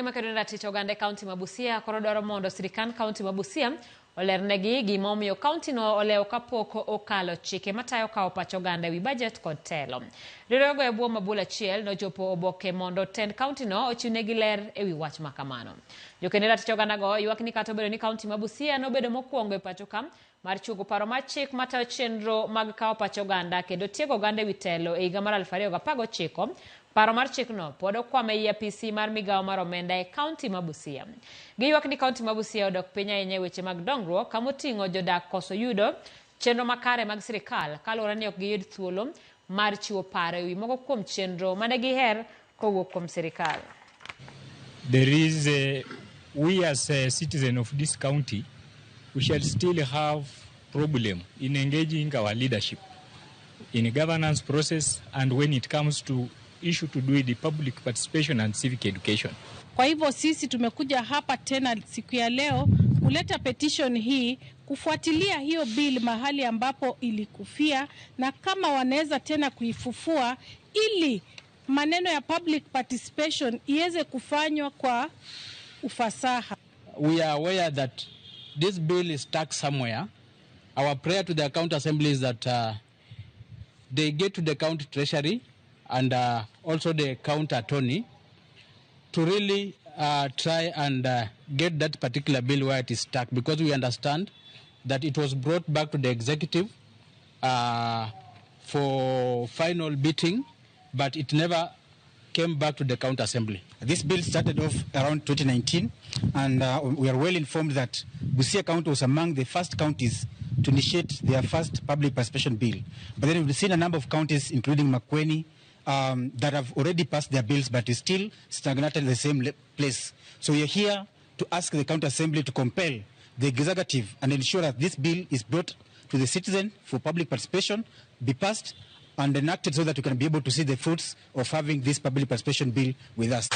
Makedo ne ratich oganda e kaunti ma Busia koro dwaro mondo sirkand kaunti ma Busia olernegi gima omiyo kaunti no olewo kapok okalo chike matayo kawo pach oganda ewi bajet kod telo. Riwruoge e bwo mabul achiel nochopo oboke mondo tend kaunti no ochiwnegi ler ewi wach ma kamano. Joked ne ratich oganda go ywak ni kata obedo ni kaunti ma Busia nobedo mokwongo e pacho ka mar chuogo paro mar chik matayo chenro mag kawo pach oganda kendo tiego oganda ewi telo e higa mar 2019, paro mar chikno pod okwamo ei apisi mar migawo mar omenda e kaunti ma Busia. Giywak ni kaunti ma Busia odok piny ahinya e weche mag dongruok kamoting'o jodak koso yudo chenro makare mag sirikal kaluwore ni ok giyud thuolo mar chiwo paro ewi moko kuom chenro mane giher kowuok kuom sirikal. There is a, we as a citizen of this county, we shall still have problem in engaging our leadership in governance process and when it comes to issue to do with the public participation and civic education. Kwa hivyo sisi tumekuja hapa tena siku ya leo kuleta petition hii kufuatilia hiyo bill mahali ambapo ilikufia na kama wanaweza tena kuifufua ili maneno ya public participation iweze kufanywa kwa ufasaha. We are aware that this bill is stuck somewhere. Our prayer to the county assembly is that they get to the county treasury and also the county attorney to really try and get that particular bill where it is stuck, because we understand that it was brought back to the executive for final bidding, but it never came back to the county assembly. This bill started off around 2019, and we are well informed that Busia County was among the first counties to initiate their first public participation bill. But then we've seen a number of counties, including Makueni, that have already passed their bills, but is still stagnated in the same place. So we are here to ask the county assembly to compel the executive and ensure that this bill is brought to the citizen for public participation, be passed and enacted so that we can be able to see the fruits of having this public participation bill with us.